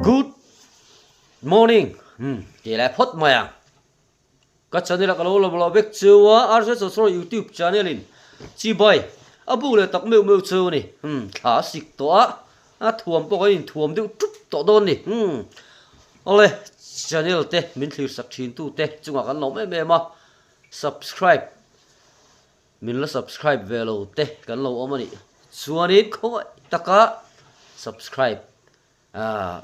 Good morning umm tih leh phawt mai ang. Ka channel a ka lo lawm loh vek cheu a, RZ Chawchawr YouTube channel in chibai a buk leh tak meuh meuh cheu a ni. Umm thla a sik tawh a, a thuam pawh kan inthuam deuh tup tawh dawn a ni. Umm awle channel te min thlir sak thin tu te chungah kan lawm em em a, subscribe Min la subscribe ve lo te kan lo awm a nih chuanin khawngaih taka subscribe ah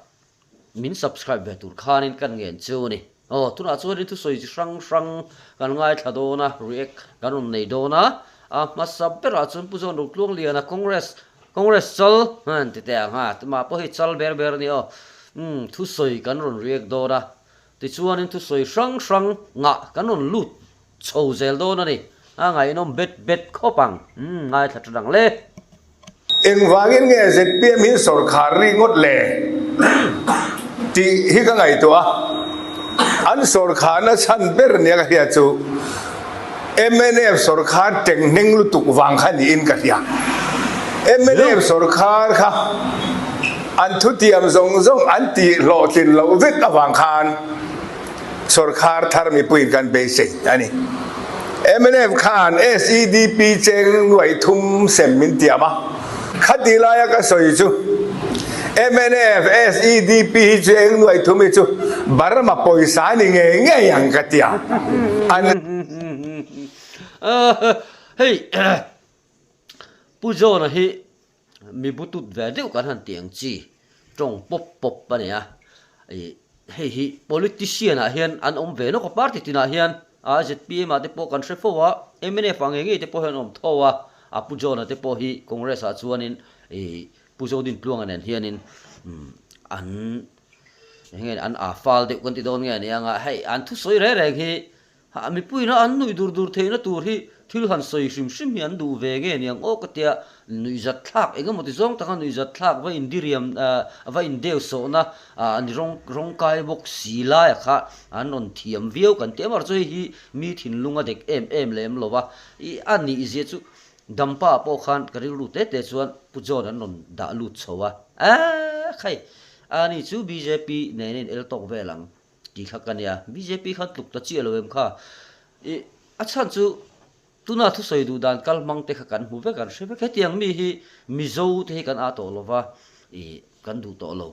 min subscribe ve tur khanin kan ngen chu a ni. Aw tunah chuanin thusawi chi hrang hrang kan ngaithla dawn a, react kan rawn nei dawn a, a hmasa berah chuan Pu John Rotluangliana Congress Congress chal han ti teh ang ha, tumah pawh hi chal ber ber a ni aw, umm thusawi kan rawn react dawn a, tichuanin thusawi hrang hrang ngah kan rawn lut Chho zel dawn a ni. A ngaihnawm bet bet khawp ang. Umm ngaithla tha dang le. Engvangin nge zpm hi sawrkhar ri ngawt le tih hi ka ngaihtuah a, an sawrkharna chhan ber nia ka hria chu mnf sawrkhar tenghneng lutuk vang kha niin ka hria. Mnf sawrkhar kha an thutiam zawng zawng an tih hlawhtlin loh vek avang khan, Sawrkhar thar mipuiin kan beisei a ni. Mnf khan SEDP cheng nuaih thum sem min tiam a, khati laia ka sawi chu mnf SEDP hi cheng nuaih thum hi chu Burma pawisa ni ngei ngei ang ka ti a. An. Hei Pu John-a hi Mi butut ve deuh kan han tih ang chi tawng pawp pawp a ni a, ih hei hi politician ah hian an awm ve nawk a, party tinah hian a zpm ah te pawh kan hre fo a, mnf ah ngei ngei te pawh hian an awm tho a, a Pu John-a te pawh hi Congress ah chuanin ih Pu Zodintluanga nen hianin an eng nge an a fal deuh kan ti dawn nge ania nga hei an thusawi reng reng hi Ha, mipuiin a an nuih dur dur theihna tur hi thil han sawi hrim hrim hi an duh ve nge niang aw ka tia, nuihzat thlak eng emaw ti zawng taka nuihzat thlak va indiriam va indeu sawhna ni rawng rawngkai bawk si laia kha an rawn thiam viau kan ti amaherawhchu hei hi mi thinlung a dek em em lem lo va, i a nihzia chu Dampa ah pawh khan ka rilru te te chuan Pu John an rawn dah lut chho a, aaa khai ani chu bjp nen a in el tawk vel ang. Tih kha ka nia, bjp khan tluk ta chiah lo em kha. I a chhan chu tuna thusawi duh dan kal hmang te kha kan hmu vek an hre vek. Hetiang mi hi Mizo te hi kan a tawh lo va, i kan duh tawh lo.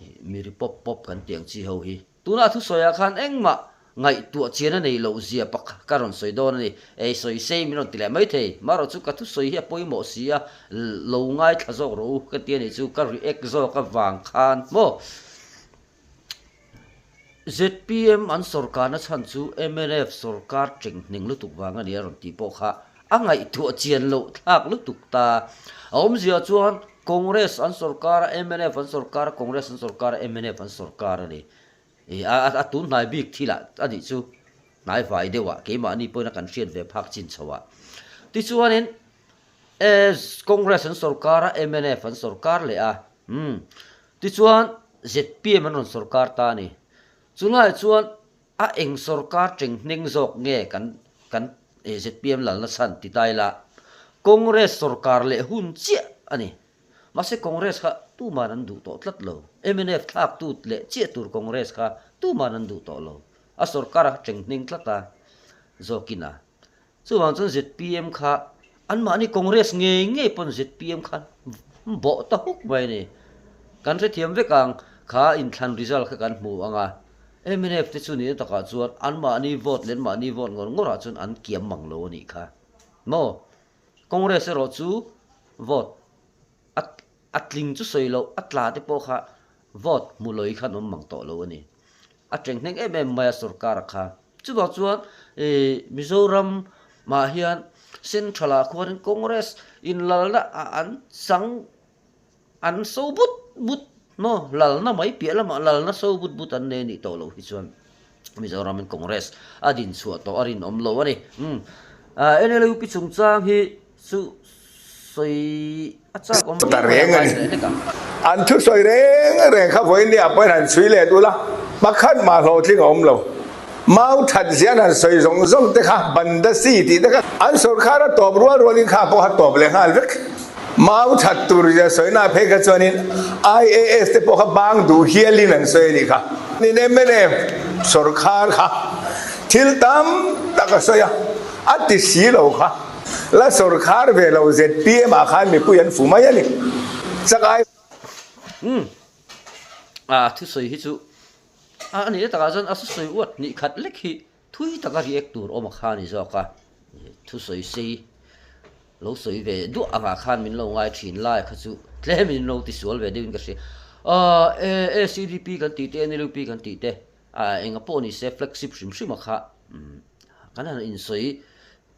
I mi ri pawp pawp kan tih ang chi ho hi. Tuna thusawi ah khan engmah ngaihtuah chian a nei loh zia pakhat ka rawn sawi dawn a ni. Ei sawi sei min rawn ti leh mai thei. Marawh chu ka thusawi hi a pawimawh si a, lo ngaithla zawk rawh u ka ti a nih chu ka react zawk avang khan maw. Zpm an sawrkarna chhan chu mnf sawrkar tenghneng lutuk vang a ni a rawn tih pawh kha a ngaihtuah chian loh thlak lutuk ta. A awmzia chuan Congress an sawrkar a, mnf an sawrkar a, Congress an sawrkar a, mnf an sawrkar a ni. Ih a tun hnai bik thil ah a nih chu hnai vai deuh ah keimahni pawhin a kan hriat ve phak chin chho ah. Tichuanin Congress an sawrkar a, mnf an sawrkar leh a, umm Tichuan, zpm an rawn sawrkar ta a ni. Chulaiah chuan a eng sawrkar tenghneng zawk nge kan kan zpm lalna chhan ti ta ila, Congress sawrkar leh hun chiah a ni. Mahse Congress kha tuman an duh tawh tlat lo. Mnf thlak tut leh chiah tur Congress kha tuman an duh tawh lo. A sawrkar a tenghneng tlat a zawkin a. Chuvang chuan zpm kha anmahni Congress ngei ngei pawn zpm kha bawh ta huk mai a ni. Kan hrethiam vek ang kha inthlan result kha kan hmu ang a, mnf te chu nihna takah chuan anmahni vote leh anmahni vote ngawr ngawrah chuan an kiam mang lo a nih kha. Maw? Congress erawh chu vote a A tling chu sawi loh, a tla te pawh kha vote hmu lawih khan awm mang tawh lo a ni. A teng hneng em em mai a sorkar a kha. Chuvang chuan ih Mizoram mah hian Central ah khuanin Congress inlalna ah an chang an so but but maw lalna mai piah lamah lalna so but but an nei a nih tawh loh hi chuan Mizoram in Congress a din chhuah tawh a rinawm lo a ni. Umm NLUP chungchang hi chu sawi a chak awm Ta reng a ni. An thu sawi reng reng kha vawiin nia pawhin han chhui let ula, pakhat mah hlawhtling a awm lo. Mau that zian han sawi zawng zawng te kha Bandasi tih te kha an sawrkhar a tawp rual rualin kha pawh a tawp leh nghal vek. Mau that tur zia sawina phei kha chuanin IAS te pawh kha bang duh hialin an sawi a nih kha. Nin mnf sawrkhar kha thil tam tak a sawi a, a ti si lo kha. La sawrkhar ve lo zpm ah khan mipui an fu mai a ni. Chak ai. Umm a thusawi hi chu a nih na takah chuan a thusawi uat hnih khat lek hi Thui taka react tur awm a kha ni zawk a, thusawi sei lo sawi ve duah angah khan min lo ngai thin lai kha chu tlem in lo tisual ve deuhin ka hria. Aaa ACDP kan tih te NLUP kan tih te enga pawh ni se flagship hrim hrim a kha kan han insawi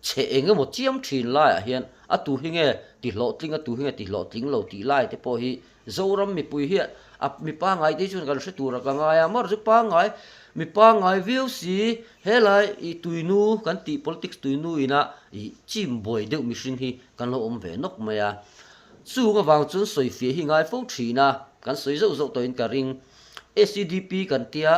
chhe eng emaw chiam thin laiah hian a tu hi nge ti hlawhtling a tu hi nge ti hlawhtling lo tih lai te pawh hi Zoram mipui hian a mi pangngai te hi chuan kan hre tur a ka ngai a, amaherawhchu chu pangngai mi pangngai viau si helai ih tuinu kan tih politics tuinu ina ih chim buai deuh mihring hi kan lo awm ve nawk mai a, chung avang chuan sawifiah hi ngai fo thin a, kan sawi zauh zauh tawhin ka ring. SEDP kan tia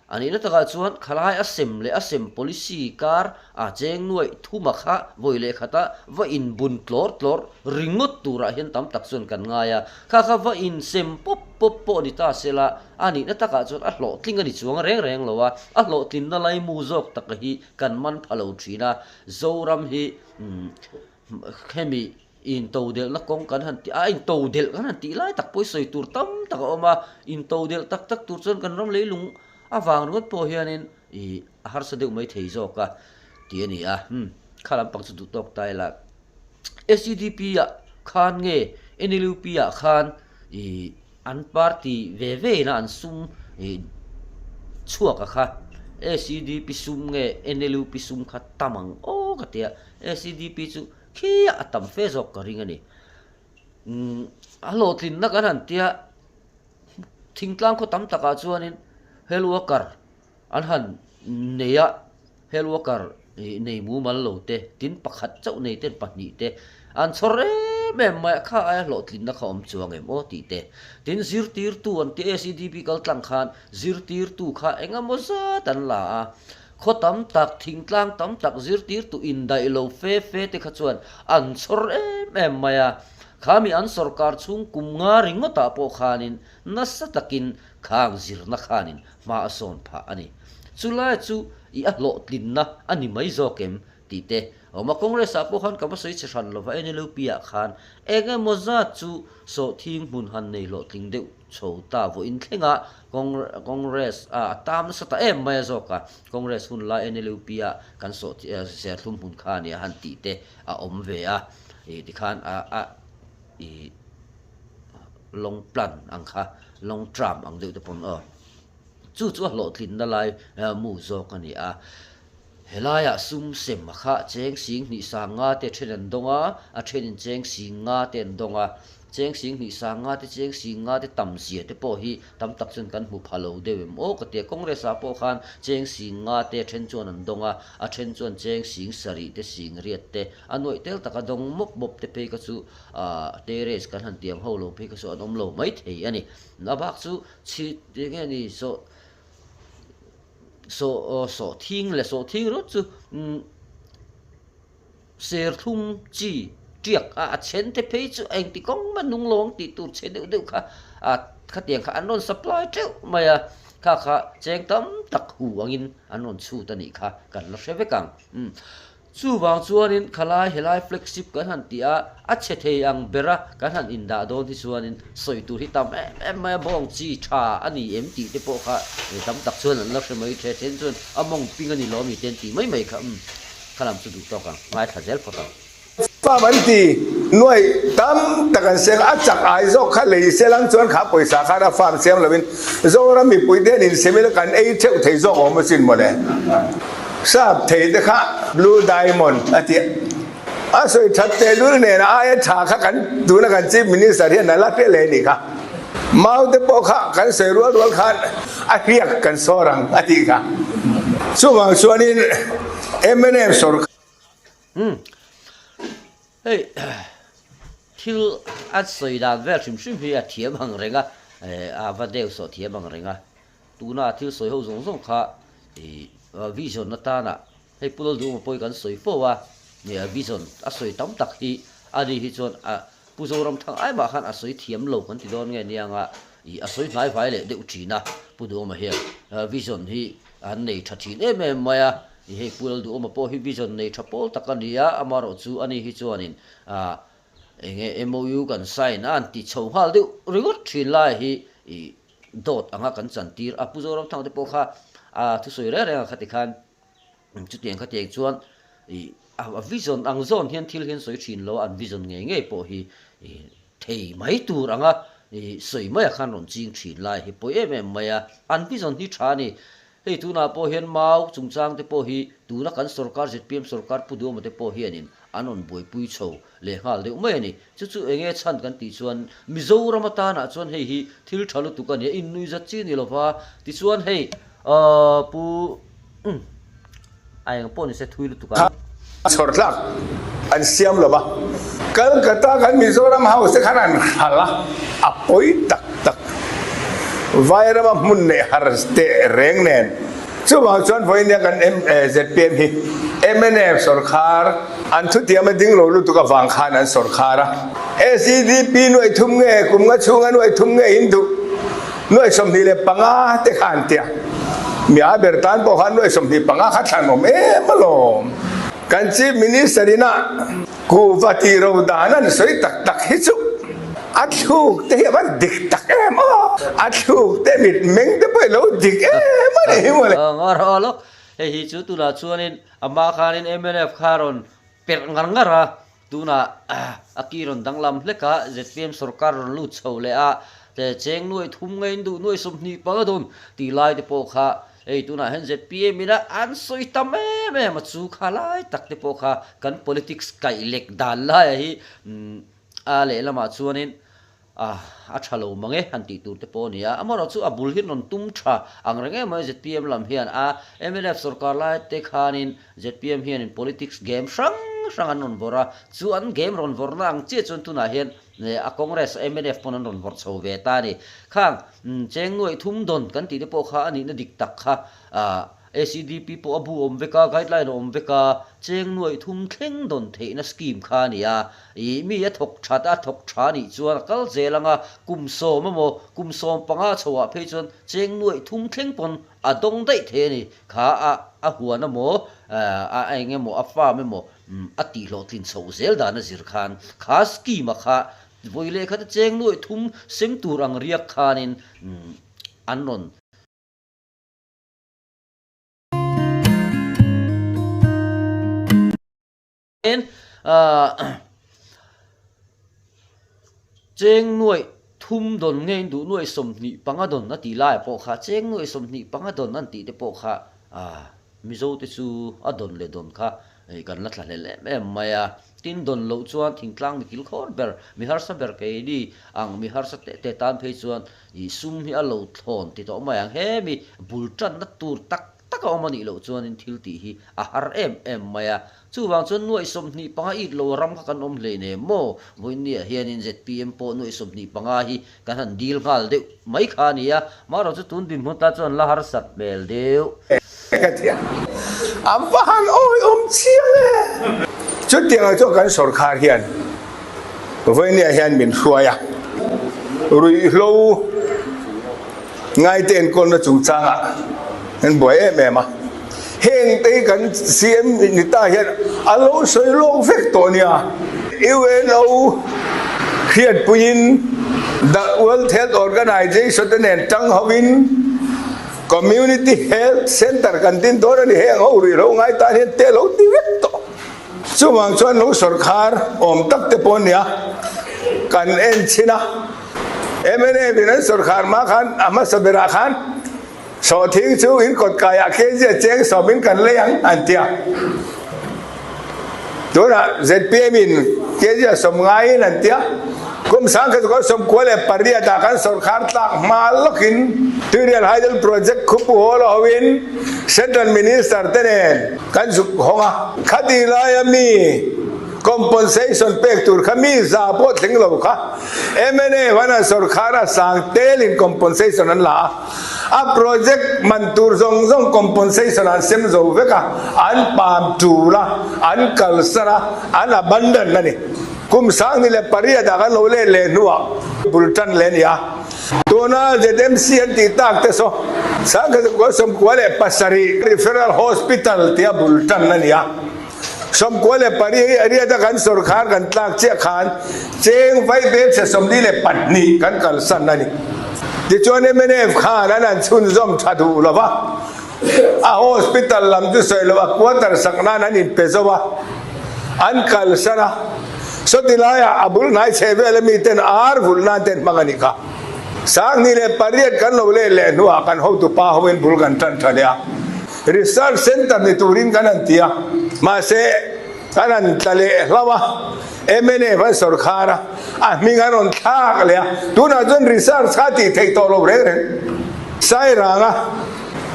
A nihna takah chuan khalai a sem leh a sem policy kar a cheng nuaih thuma kha vawi leh khata va inbun tlawr tlawr ringawt turah hian tam tak chuan kan ngai a. Kha kha va insem pawp pawp pawh ni ta sela a nihna takah chuan a hlawhtling a ni chuang reng reng lo a, a hlawhtlinna laimu zawk taka hi kan man pha lo thin a. Zoram hi hemi Intodelhna kawng kan han tih a, intodelh kan han tih lai tak pawh hi sawi tur tam tak a awm a, intodelh tak tak tur chuan kan ram leilung avang ringawt pawh hianin ih a harsa deuh mai thei zawk a tih a ni a, umm kha lampang chu duh tawk ta ila. SEDP ah khan nge NLUP ah khan ih an party ve ve ina an sum ih chhuak a kha SEDP sum nge NLUP sum kha tam ang aw ka ti a, SEDP chu Khi a tam fe zawk ka ring a ni. Umm a hlawhtlinna kan han tia thingtlang khaw tam takah chuanin health worker an han nei a, health worker ih nei mumal lo te tin pakhat chauh nei ten pahnih te an chhawr em em mai a, kha aia hlawhtlinna kha awm chuang em aw tih te. Tin zirtirtu an tia SEDP kal tlang khan zirtirtu kha eng emaw zat an la a. Khaw tam tak, thingtlang tam tak zirtirtu indaih lo fe fe te kha chuan an chhawr em em mai a. Khami an sawrkar chhung kum nga ringawtah pawh khanin nasa takin khang zirna khanin hma a sawn phah a ni. Chulai chu i a hlawhtlinna a ni mai zawk em tih te a awm a. Congress-ah pawh khan ka va sawi che hran lova NLUP ah khan eng emaw zat chu sawhthing hmun han nei hlawhtling deuh chho ta vawiin thlenga Congress a tam nasa ta em mai a zawk a, Congress hun lai NLUP a kan sawh serthlum hmun kha a nia han tih te a awm ve a, ih tikhan a a ih long plan ang kha long term ang deuh te pawn aw chu chu a hlawhtlinna lai mu zawk a ni a. Helaiah sum sem a kha cheng sing hnih sang nga te then an dawng a, a thenin cheng sing nga te an dawng a. Cheng sing hnih sang nga te cheng sing nga te tam zia te pawh hi tam tak chuan kan hmu pha lo deuh em aw ka ti a. Congress ah pawh khan cheng sing nga te then chuan an dawng a, a then chuan cheng sing sarih te sing riat te a nuaih tel taka dawng mawp mawp te phei kha chu ah terrace kan han tiang ho lo phei kha chu an awm lo mai thei a ni. A bak chu chhi enge ni sawh. Sawh sawhthing leh sawhthing ringawt chu umm serthlum chi tiak a a chhen te phei chu engti kawng mah nung lawng tih tur chhe deuh deuh kha a khatiang kha an rawn supply teuh mai a kha kha cheng tam tak hu angin an rawn chhut a nih kha kan la hre vek ang umm. Chuvang chuanin khalai helai flagship kan han tih a, a chhe thei ang bera kan han indah dawn hi chuanin sawi tur hi tam em em mai a, bawng chi tha a ni em tih te pawh kha tam tak chuan an la hre mai the then chuan a mawng ping a ni lawm ni te an tih mai mai kha umm kha lam chu duh tawk ang, ngaithla zel phawt ang. Farm an ti nuaih tam tak an seng a, a chak ai zawk kha lei se lang chuan kha pawisa khan a farm siam lovin Zoram mipui te hian insem ila kan ei theuh thei zawk awm asin mawle. Sap thei te kha Blue Diamond a ti a, a sawi that tehlul nen a aia tha kha kan tuna kan Chief Minister hian a la hre leh anih kha. Mau te pawh kha kan sawi rual rual khan a hriak kan sawr ang a tih kha. Chuvang chuanin mnf sawrkar. Umm hei thil a sawi dan vel hrim hrim hi a thiam ang reng a, a va deuh sawh thiam ang reng a, tuna a thil sawi ho zawng zawng kha ih vision atana hei Pu Lalduhawma pawh hi kan sawi fo a, vision a sawi tam tak hi ani hi chuan a. Pu Zoramthang ai mah khan a sawi thiam lo kan ti dawn nge nia nga ih a sawi hnai vai leh deuh thin a, Pu Duhawma hian vision hi an nei tha thin em em mai a, ih hei Pu Lalduhawma pawh hi vision nei tha pawl tak a ni a, amaherawhchu ani hi chuanin ah eng nge MOU kan sign a an ti chho nghal deuh ringawt thin lai hi ih dawt anga kan chantir a, Pu Zoramthang te pawh kha a thusawi reng reng a khati khan Chutiang khatiang chuan ih a vision ang zawn hian thil hian sawi thin lo a, an vision ngei ngei pawh hi ih thei mai tur anga ih sawi maiah khan rawn ching thin lai hi pawi em em mai a, an vision hi tha a ni. Hei tunah pawh hian mau chungchang te pawh hi tuna kan sorkar zpm sorkar Pu Duhawma te pawh hianin an rawn buaipui chho leh nghal deuh mai a ni. Chu chu eng nge chhan kan tih chuan Mizoram atanah chuan hei hi thil tha lutuk a ni a, innuih zat chi a ni lo va, tichuan hei Pu umm a eng pawh ni se thui lutuk ang. Chhawr tlak an siam lo va, Calcutta kan Mizoram House te khan an hralh a, a pawi tak tak. Vairama hmun neih har teh reng nen Chuvang chuan vawiin kan zpm hi mnf sawrkhar an thutiam a ding lo lutuk avang khan an sawrkhar a. SEDP nuai thum nge kum nga chhunga nuai thum nge in duh nuai 25 te kha an tia. Mi a ber tan pawh khan nuai 25 kha thlan awm em alawm. Kan Chief Minister ina Kuhva tih ro dan an sawi tak tak hi chu a thluk te hi a van dik tak em aw, a thluk te mit meng te pawh i lo dik em a ni hi mawle. Ngar aw lawk, hei hi chu tunah chuanin amah khanin mnf kha rawn perh ngar ngar a, tunah a ki rawn danglam hlek a, zpm sorkar rawn lut chho leh a, cheng nuai thum nge in duh nuai 25 dawn tih lai te pawh kha Hei tunah hian zpm ina an sawi tam em em a, chu kha lai tak te pawh kha kan politics kaih lek dan laia hi a lehlamah chuanin a tha lo mang e han tih tur te pawh a ni a. Amaherawhchu chu a bul hi rawn tum tha ang reng em mai zpm lam hian a, mnf sorkar lai te khanin zpm hianin politics game hrang hrang an rawn vawrh a, chu an game rawn vawrhna ang chiah chuan tunah hian A Congress, mnf pawn an rawn vawrh chho ve ta a ni. Khang cheng nuaih thum dawn kan tih te pawh kha a nihna dik tak kha ACDP pawh a bu awm vek a, guideline a awm vek a, cheng nuaih thum thleng dawn theihna scheme kha a ni a. Ih mi a thawk that a, thawk tha nih chuan a kal zel ang a, kum sawm emaw, kum 15 chhoah phei chuan cheng nuaih thum thleng pawn a dawng daih thei a ni. Kha a a huan emaw, a eng emaw, a farm emaw A tihhlawhtlin chhoh zel dan a zir khan kha scheme-a kha vawi leh khat a cheng nuaih thum sem tur ang riak khanin an rawn Cheng nuaih thum dawn nge in duh nuaih 25 dawn a tih laiah pawh kha cheng nuaih 25 dawn an tih te pawh kha Mizo te chu a dawn leh dawn kha kan la thlahlel em em mai a. Tin dawn loh chuan thingtlang mi kilkhawr ber, mi harsa ber keini ang mi harsa teh teh tan phei chuan ih sum hi a lo thlawn ti tawh mai ang. Hemi bul tanna tur tak tak a awm a nih loh chuanin thil tih hi a har em em mai a. Chuvang chuan nuaih 25 it lo ram kha kan awm hlei nem maw? Vawiinniah hianin zpm pawh nuaih 25 hi kan han dil nghal deuh mai kha a ni a, marawh chu tun dinhmun ta chuan la harsat hmel deuh. Ka ti a, a va han awihawm chiang e! Chutiangah chuan kan sawrkhar hian vawiinniah hian min hruai a, ruihhlo Ngaite enkawlna chungchangah an buai em em a, heng te hi kan CM ni ta hian a lo sawi lawk vek tawh nia. UNO hriatpuiin The World Health Organization te nen tang hovin Community Health Center kan din dawn a ni, heng ho ruihhlo ngai tan hian te lo ti vek tawh. Chuvang chuan lo sawrkhar awm tak te pawh nia kan en chhin a. Mnf in an sawrkhar hma khan a hmasa berah khan sawhthing chu in kawt kaiah kg a cheng sawm in kan lei ang an ti a. Tunah zpm in kg a sawm ngaiin an ti a. Kum 1998 ah kan sawrkhar tlak hma lawkin Tuirial Hydel Project khupu hawl a hoin Central Minister te nen kan zuk hawng a. Khati laia mi compensation pek tur kha mi za pawh thleng lo kha mnf an an sawrkhar a sang telin compensation an la a. A project man tur zawng zawng compensation an sem zo vek a, an pam tul a, an kalsan a, an abandon a ni. Kum 2008 ah kan lo let leh hnuah bul tan leh a ni a. Tuna ZMC an tih tak te saw 1997 Referral Hospital tia bul tan a ni a. 98 hi ariat a kan sawrkhar kan tlak chiah khan cheng vai bel chhe 42 kan kalsan a ni. Tichuan mnf khan an han chhunzawm tha duh lo va, a hospital lam chu sawi lo a quarter sak nan an inpe zo a, an kalsan a. Sawti laiah a bul hnai chhe vel ami ten ar vulh nan te an hmang a nih kha. 2008 kan lo let leh hnuah kan hotupa hoin bul kan tan tha leh a. Research Centre ni turin kan han ti a, mahse kan han tla leh hlauh a, mnf an sawrkhar a, a hming an rawn thlak leh a, tunah chuan research kha tih theih tawh lo reng reng. Sairanga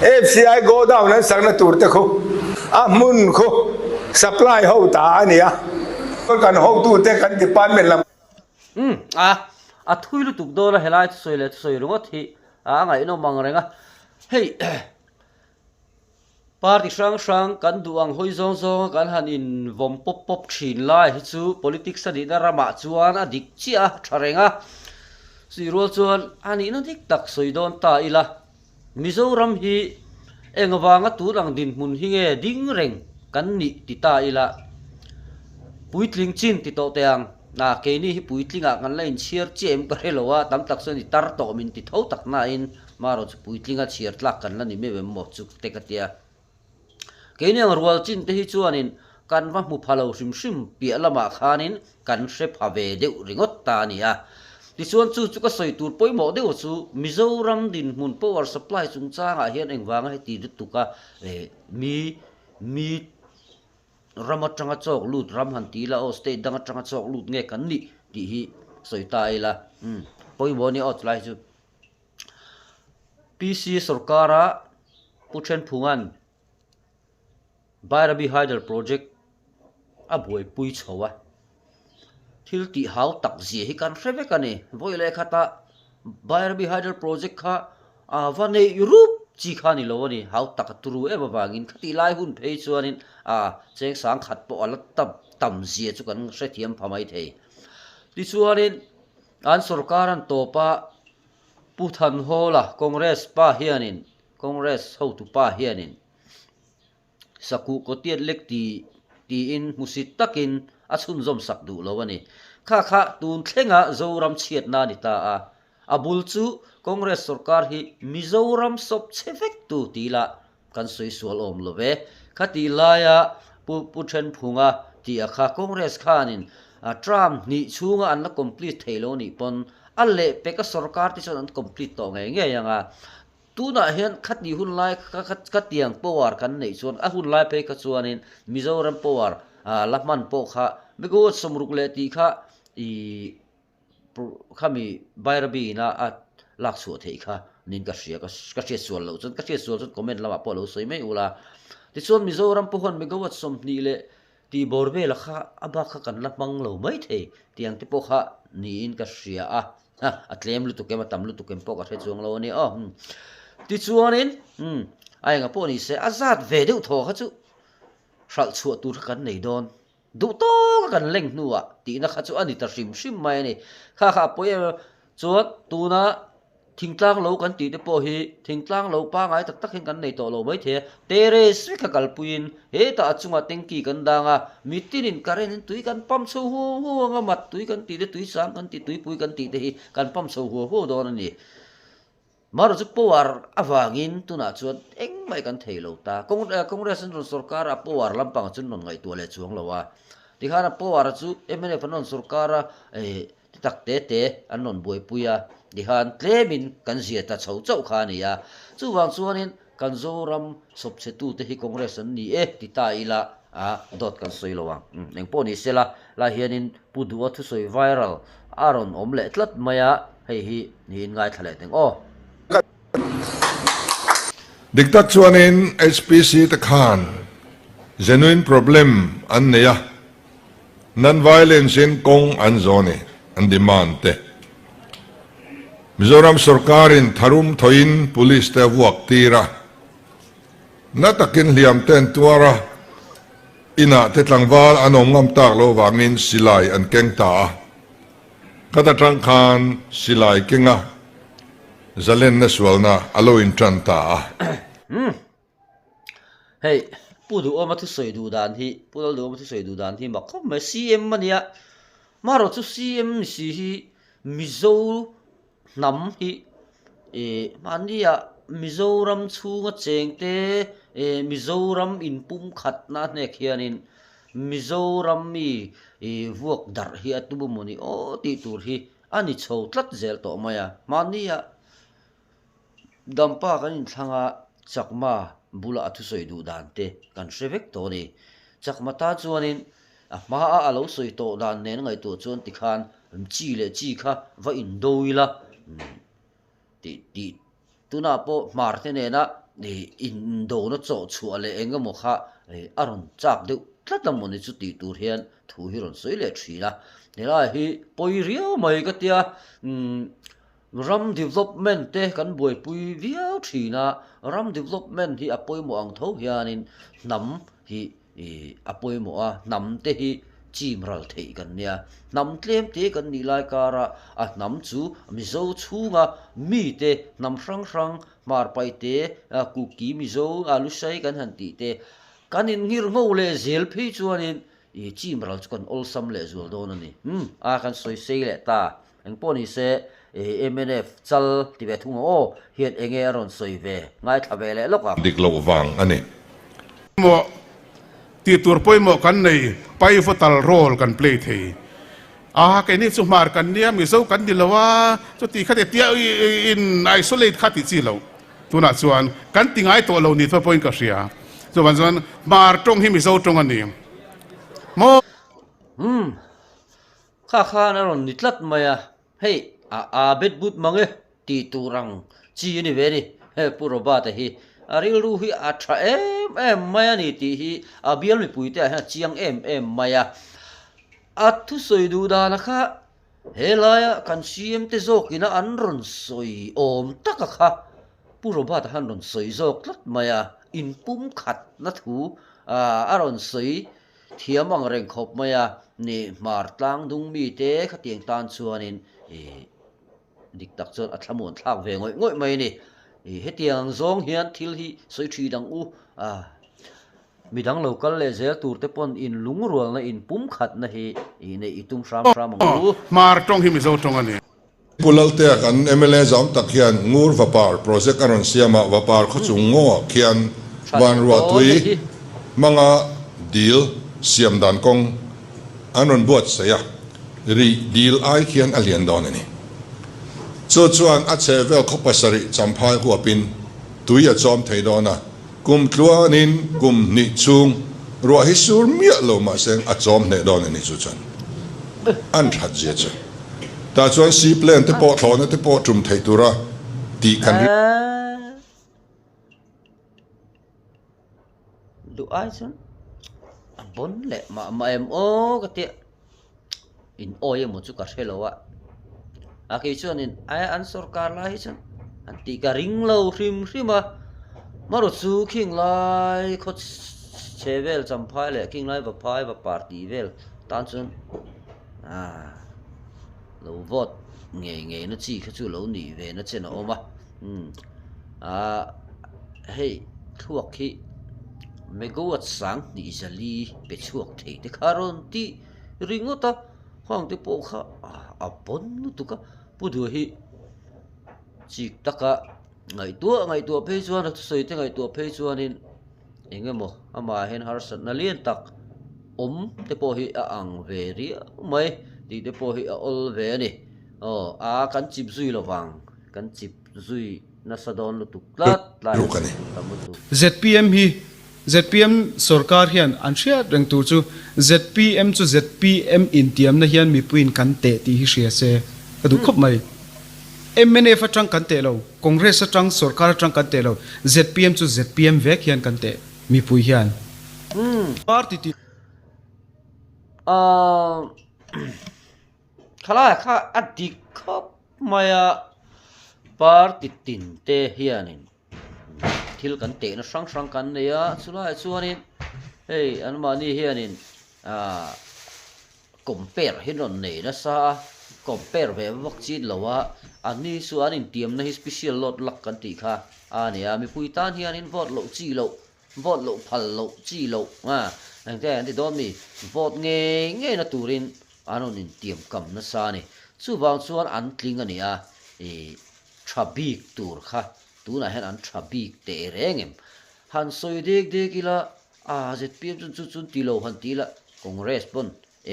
FCI godown an sakna tur te khu a hmun khu supply ho ta a ni a, kan hotute kan department lam. Umm a, a thui lutuk dawn a helai thusawi leh thusawi ringawt hi a ngaihnawm ang reng a, hei. Party hrang hrang kan duh ang hawi zawng zawnga kan han invawm pawp pawp thin lai hi chu politics a nihna ramah chuan a dik chiah a, tha reng a. Chutih rual chuan a nihna dik tak sawi dawn ta ila, Mizoram hi eng vanga tun ang dinhmun hi nge ding reng kan nih ti ta ila, puitling chin ti tawh teh ang. Na, keini hi puitlingah kan la inchhiar chiah em ka hre lo a, tam tak chuan i tar tawh min ti tho tak nain marawh chu puitlinga chhiar tlak kan la ni meuh em maw chu te ka tia. Keini ang rual chin te hi chuanin kan va hmu pha lo hrim hrim piah lamah khanin kan hre pha ve deuh ringawt ta a ni a. Tichuan chu chu ka sawi tur pawimawh deuh chu Mizoram dinhmun power supply chungchangah hian engvanga heti lutuk a mi mi Ram atanga chawk lut ram han ti ila aw state dang atanga chawk lut nge kan nih tih hi sawi ta ila umm pawimawh a nia aw chulai hi chu PC sawrkara Pu Thenphunga'n Bairabi Hydel Project a buaipui chho a thil tih hau tak zia hi kan hre vek a ni vawi leh khatah Bairabi Hydel Project kha A va neih rup chi kha ni lo a ni, hau tak a turu em avangin khatih lai hun phei chuanin a cheng sang khat pawh a la tam tam zia chu kan hrethiam pha mai thei. Tichuanin an sorkar an tawp a, Pu Thanhawla Congress pa hianin Congress hotu pa hianin Sakuh kawtiat lek ti tiin hmusit takin a chhunzawm sak duh lo a ni. Kha kha tun thlenga Zoram chhiatna a ni ta a, A bul chu Congress sorkar hi Mizoram sawp chhe vek tu ti lah kan sawi sual awm lo ve. Khatih laia Pu Pu Thenphunga tih a kha Congress khanin term hnih chhunga an la complete thei lo nih pawn a lehpeka sorkar te chuan an complete tawh ngei ngei ang a. Tunah hian khatih hun lai khatiang power kan neih chuan a hun lai phei kha chuanin Mizoram power la hman pawh kha megawatt 60 leh tih kha ih Khami Bairabi ina a lak chhuah theih kha niin ka hria, ka hriat sual loh chuan ka hriat sual chuan comment lamah pawh a lo sawi mai ula. Tichuan Mizoram pawh huan megawatt 20 leh tih bawr vela kha a bak kha kan la hmang lo mai thei tih ang te pawh kha niin ka hria a, a tlem lutuk em a tam lutuk em pawh ka hre chuang lo a ni aw. Tichuanin a enga pawh ni se a zat ve deuh thaw kha chu hralh chhuah tur kha kan nei dawn. Duh tawka kan leng hnuah tihna kha chu a ni ta hrim hrim mai a ni. Kha kha a pawi em em chuan tuna thingtlang lo kan tih te pawh hi thingtlang lo pangai tak tak hian kan nei tawh lo maithei a. Terrace vek kha kalpuiin hetah a chungah tanky kan dang a, mitinin current in tui kan pump chho huau huau ang a, mat tui kan tih te, tui sang kan tih, tuipui kan tih te hi kan pump chho huau huau dawn a ni. Marawh chu power avangin tunah chuan engmah kan thei lo ta. Congress an rawn sorkar a, power lampangah chuan rawn ngaihtuah leh chuang lo a. Tikhan a power chu mnf an rawn sorkar a, ti tak te te an rawn buaipui a, tikhan tlemin kan zia ta chho chauh kha a ni a. Chuvang chuanin kan Zoram sawpchhetute hi Congress an ni e ti ta ila a, dawt kan sawi lo ang. Engpawh ni sela, lai hianin Pu Duha thusawi viral a rawn awm leh tlat mai a, hei hi niin ngaithla leh teng aw. Dik tak chuanin HPC te khan genuine problem an nei a, non-violence in kawng an zawn i an demand te. Mizoram sorkarin tharum thawhin police te a vuak tir a, na takin hliam te an tuar a. Inah te tlangval an awm ngam tak loh vangin silai an keng ta a. Khat atang khan silai kenga zalenna sualna a lo intan ta a. Hei, Pu Duhawma thusawi duh dan hi, Pu Lalduhawma thusawi duh dan hi mak khawp mai, CM a nia, marawh chu CM ni si hi Mizo hnam hi ih mahnia Mizoram chhunga chengte ih Mizoram inpumkhatna a hnek hianin Mizoram mi ih vuak darh hi a tum emaw ni aw tih tur hi a ni chho tlat zel tawh mai a, mahnia Dampa kan inthlang a, Chakma bulah a thusawi duh dan te kan hre vek tawh a ni. Chakma ta chuanin a hmaa a lo sawi tawh dan nen ngaihtuah chuan tikhan chi leh chi kha va indo ila tih tih tunah pawh hmar te nena indona chawh chhuah leh eng emaw kha a rawn chak deuh tlat a mawni chu tih tur hian thu hi rawn sawi leh thin a. Helai hi pawi riau mai ka tia umm. Ram development te kan buaipui viau thin a, ram development hi a pawimawh ang tho hianin hnam hi a pawimawh a, hnam te hi chim ral theih kan nia. Hnam tlem te kan nih lai kara a hnam chu Mizo chhunga mite hnam hrang hrang Hmarpai te, Kuki Mizo, Lusai kan han tih te kan inngir ngho leh zel phei chuanin chim ral chu kan awlsam leh zual dawn a ni. Umm a kan sawi sei leh ta. Eng pawh ni se, mnf chal ti ve thung ang aw, hian enge a rawn sawi ve, ngaithla ve leh lawk ang. Dik loh vang a ni. Pawimawh, tih tur pawimawh kan nei, pivotal role kan play thei. A, keini chu hmar kan nia, Mizo kan ni lo a, chuti kha ti tia in isolate kha tih chi loh. Tunah chuan kan ti ngai tawh lo ni thawh pawhin ka hria. Chuvang chuan hmar tawng hi Mizo tawng a ni maw? Umm. Kha khan a rawn ni tlat mai a, hei a a bet but mang e tih tur ang chi a ni ve a ni. He Pu Robert-a hi a rilru hi a tha em em mai a ni tih hi a bial mipuite ah hian a chiang em em mai a. A thusawi duh dana kha helaia kan CM te zawkina an rawn sawi awm taka kha Pu Robert-a khan rawn sawi zawk tlat mai a, inpumkhatna thu a rawn sawi Thiam ang reng khawp mai a, ni hmar tlang dung mite khatiang tan chuanin ih dik tak chuan a thlamuan thlak ve ngawih ngawih mai a ni. Ih hetiang ang zawng hian thil hi sawi thin ang u a, midang lo kal leh zel tur te pawn in lungrualna in pumkhatna hi ih neih i tum hram hram ang u. Hmar tawng hi Mizo tawng a ni. Pu Laltea kan mla zam tak hian Ngur Vapar project a rawn siam a, Vapar khawchung ngawah khian Vanruahtui hmanga dil siam dan kawng an rawn buatsaih a, rih dil ai khian a lian dawn a ni. Chu chuan a chhehvel khaw pasarih champhai huapin tui a chawm thei dawn a, Kum tluanin kum hnih chhung ruah hi sur miah lo mahse a chawm hneh dawn a ni chu chuan an that zia chu. Tah chuan seaplane te pawh thlawhna te pawh tum theih tura tih kan ring. Duh ai chuan a bawn leh mah mah em aw ka tia. In awi emaw chu ka hre lo a, a kei chuanin a an sawrkar lai hi chuan an tih ka ring lo hrim hrim a, marawh chu khing lai khaw chhe vel champhai leh khing lai vaphai vapar tih vel tan chuan ah lo vote ngei ngei na chi kha chu lo nih ve na chen a awm a umm ah hei thluak hi megawatt sanghnih zali pe chhuak thei te kha rawn tih. Ringawt a, hang te pawh kha a pawn lutuk a, Pu Duh hi chik taka ngaihtuah ngaihtuah phei chuan a thusawi te ngaihtuah phei chuanin eng emaw amah hian harsatna lian tak awm te pawh hi a ang ve riau mai tih te pawh hi a awl ve a ni. Aw a kan chip zui lo vang, kan chip zui nasa dawn lutuk tlat tlai a sawi tur tam lutuk. Zpm hi Zpm sorkar hian an hriat reng tur chu zpm chu zpm intiamna hian mipuiin kan teh tih hi hria se ka duh khawp mai. Mnf atang kan teh lo, Congress atang sorkar atang kan teh lo, zpm chu zpm vek hian kan teh mipui hian. Party tin. Ahh Khalai kha a dik khawp mai a, party tin te hianin. Thil kan tehna hrang hrang kan nei a, chulaiah chuanin. Hei anmahni hianin aah compare hi rawn nei nasa a, compare ve vak chin lo a, anni chu an intiamna hi special load luck kan tih kha a ni a, mipui tan hianin vote loh chi loh, vote loh phal loh chi loh a, engte an ti dawn mi, vote ngei ngei na turin an rawn intiam kam nasa a ni. Chuvang chuan an tling a ni a, ih tha bik tur kha tunah hian an tha bik teh reng em? Han sawi dek dek ila, a zpm chuan chu chu an ti lo han ti ila, Congress pawn,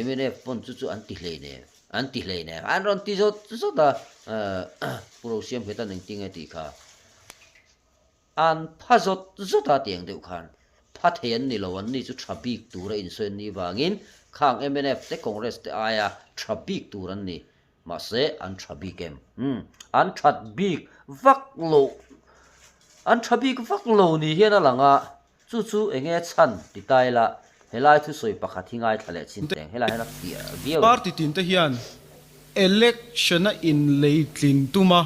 mnf pawn chu chu an ti hleinem, an ti hleinem, an rawn ti zawt zawt a, Pu Rosiamnghetan engtin nge tih kha an pha zawt zawt a tiang deuh khan pha thei an ni lo, an ni chu tha bik tura insawi an nih vangin khang mnf te Congress te aia tha bik tur an ni. Mahse, an tha bik em? Umm, an that bik vak lo, an tha bik vak lo ni hian a lang a, chu chu eng nge chhan ti ta ila, helai thusawi pakhat hi ngaithla leh chin teng, helai hian a fiah viau em? Party tin te hian election a inlei tlin tuma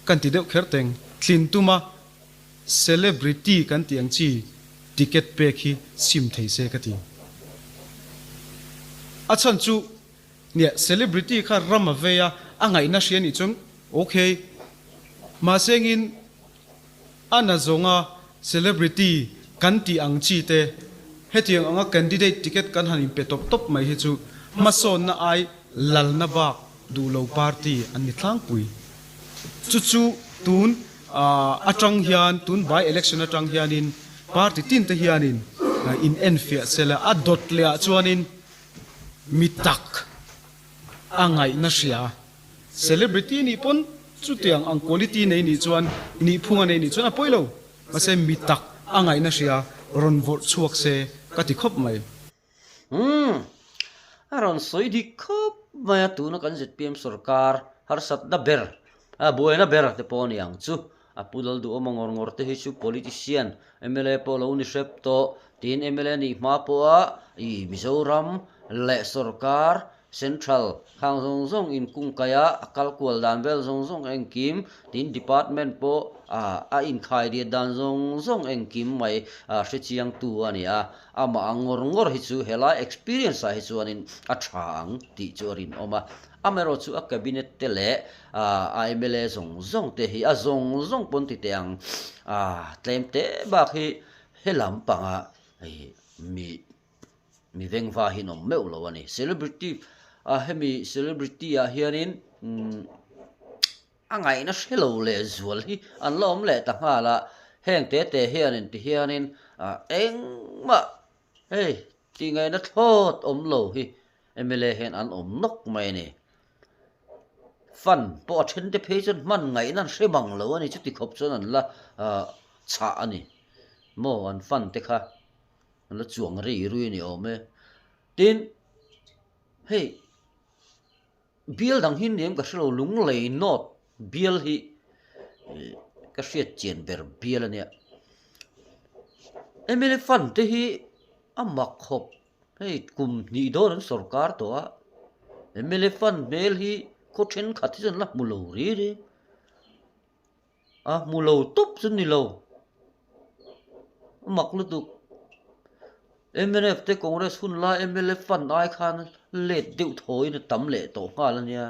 kan ti deuh kher teng, tlin tuma celebrity kan tih ang chi ticket pek hi sim thei se ka ti. A chhan chu Nia, celebrity kha ram a vei a, a ngaihna hria nih chuan ok. Mahse engin a na zawnga celebrity kan tih ang chi te, hetiang anga candidate ticket kan han inpe tawp tawp mai hi chu hmasawnna ai lalna bak duh lo party an ni tlangpui. Chu chu tun atang hian, tun by election atang hianin party tin te hianin in enfiah sela, a dawt leh ah chuanin Mi tak a ngaihna hria. Celebrity nih pawn chutiang ang quality nei nih chuan nihphung a nei nih chuan a pawi lo. Mahse mi tak a ngaihna hria rawn vawrh chhuak se ka ti khawp mai. Umm. A rawn sawi dik khawp mai a, tuna kan zpm sorkar harsatna ber, buaina ber te pawh a ni ang chu. A pu Lalduhawma ngawr ngawr te hi chu politician, mla pawh lo ni hrep tawh, tiin mla nih hma pawha i Mizoram leh sorkar, central, khang zawng zawng inkungkaih a, a kal kual dan vel zawng zawng engkim, tin department pawh a inkhai diat dan zawng zawng engkim mai hrechiangtu a ni a. Amah ang ngawr ngawr hi chu helai experience ah hi chuanin a tha ang tih chu a rinawm a. Amaherawh chu a cabinet te leh a mla zawng zawng te hi a zawng zawng pawn ti teh ang tlem te bak hi he lampanga hei mi mi vengva hi an awm meuh lo a ni. Celebrity a hemi celebrity ah hianin umm a ngaihna hre lo leh zual hi an la awm leh ta nghal a, heng te te hianin ti hianin engmah hei tih ngaihna thlawt awm lo hi mla hian an awm nawk mai a ni. Fund pawh a then te phei chuan hman ngaihna an hre bang lo a ni, chuti khawp chuan an la chhah a ni maw an fund te kha an la chuang rei rui a ni awm e. Tin, hei bial dang hi ni em ka hre lo, Lunglei North bial hi ka hriat chian ber bial a nia. Mla fund te hi a mak khawp. Hei kum hnih dawn an sawrkar tawh a, mla fund hmel hi khaw thenkhat hi chuan la hmu lo ri ri a, hmu lo tawp chu ni lo, a mak lutuk. Mnf te Congress hun lai mla fund ai khan let deuh thawiin a tam leh tawh nghal a nia,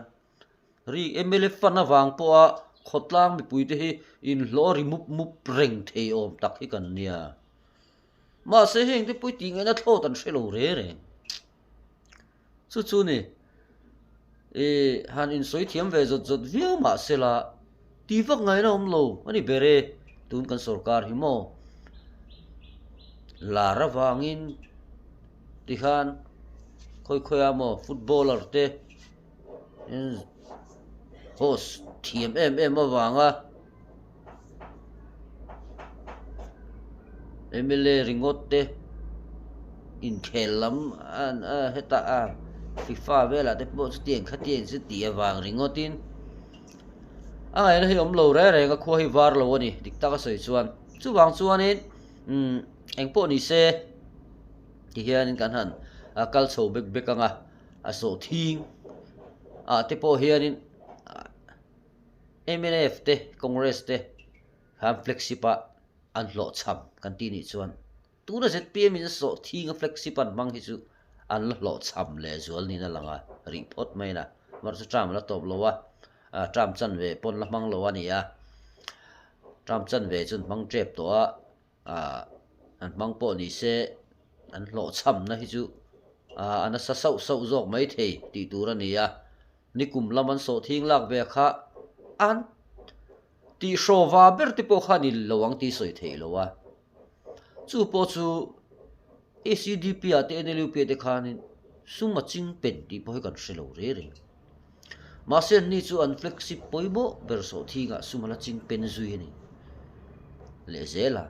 ri mla fund avang pawha khawtlang mipuite hi inhlawh ri mup mup reng thei awm tak hi kan nia. Mahse heng te pawh i tih ngaihna thlawt an hre lo re reng. Chu chu ni, i han insawi thiam ve zawt zawt viau mahse la, ti vak ngaihna awm lo a ni ber e, tun kan sorkar hi maw. Lar avangin tikhan khawi khawi ah maw footballer te host thiam em em avanga mla ringawt te inkhel lam hetah a fifa velah te pawh chutiang khatiang chu tih avang ringawtin a ngaihna hi awm lo reng reng a khua hi var lo a ni dik taka sawi chuan chuvang chuanin umm engpawh ni se tihianin kan han kal chho bek bek ang a a sawhthing ah te pawh hianin mnf te Congress te khan flagship ah an hlawhchham kan tih nih chuan. Tuna zpm in sawhthing a flagship an hmang hi chu an la hlawhchham leh zual niin a lang a, rih phawt mai na. Amaherawhchu term a la tawp lo a, term chanve pawn la hmang lo a ni a. Term chanve chu an hmang tep tawh a, an hmang pawh ni se an hlawhchhamna hi chu a nasa sauh sauh zawk mai thei tih tur a ni a. Nikum lam an sawhthing lak ve kha an tihhrawva ber te pawh kha a ni lo ang tih sawi theih lo a. Chu pawh chu ACDP ah te NLUP ah te khanin sum a ching pen tih pawh hi kan hre lo re reng. Mahse anni chu an flagship pawimawh ber sawhthingah sum a la ching pen zui a ni lehzel a.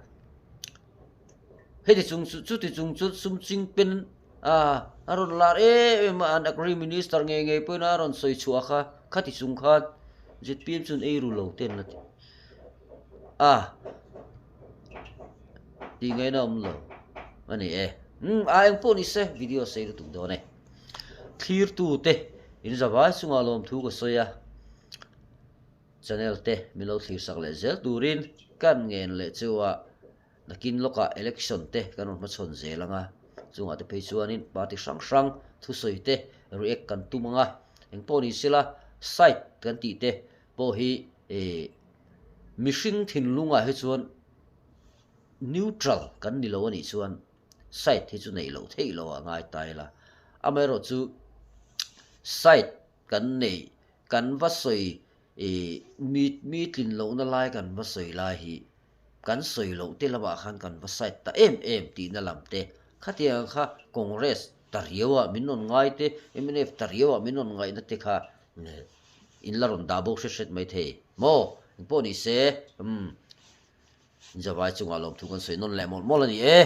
Heti chung chu chuti chung chu sum ching pen a a rawn lar em em a an agri minister ngei ngei pawhin a rawn sawi chhuah kha khati chung khan zpm chuan ei ru lo te an la ti a tih ngaihna awm lo a ni e umm a eng pawh ni se video sei lutuk dawn e thlirtu te in zavai chungah lawmthu ka sawi a. Channel te min lo thlir sak leh zel turin kan ngen leh chu a nakin lawkah election te kan rawn hmachhawn zel ang a, chungah te phei chuanin party hrang hrang thusawi te react kan tum ang a, engpawh ni sela side kan tih te pawh hi eh mihring thinlungah hi chuan neutral kan ni lo a nih chuan side hi chu neih loh theih loh a ngai ta ila, amaherawhchu side kan neih Kan va sawi ih mi mi tlin lohna lai kan va sawi lai hi kan sawi loh te lamah khan kan va side ta em em tihna lam te khatiang kha Congress ta riauah min rawn ngai te mnf ta riauah min rawn ngaihna te kha in la rawn dah bo hret hret mai thei maw engpawh ni se umm Zavai chungah lawmthu kan sawi nawn leh mawlh mawlh a ni e.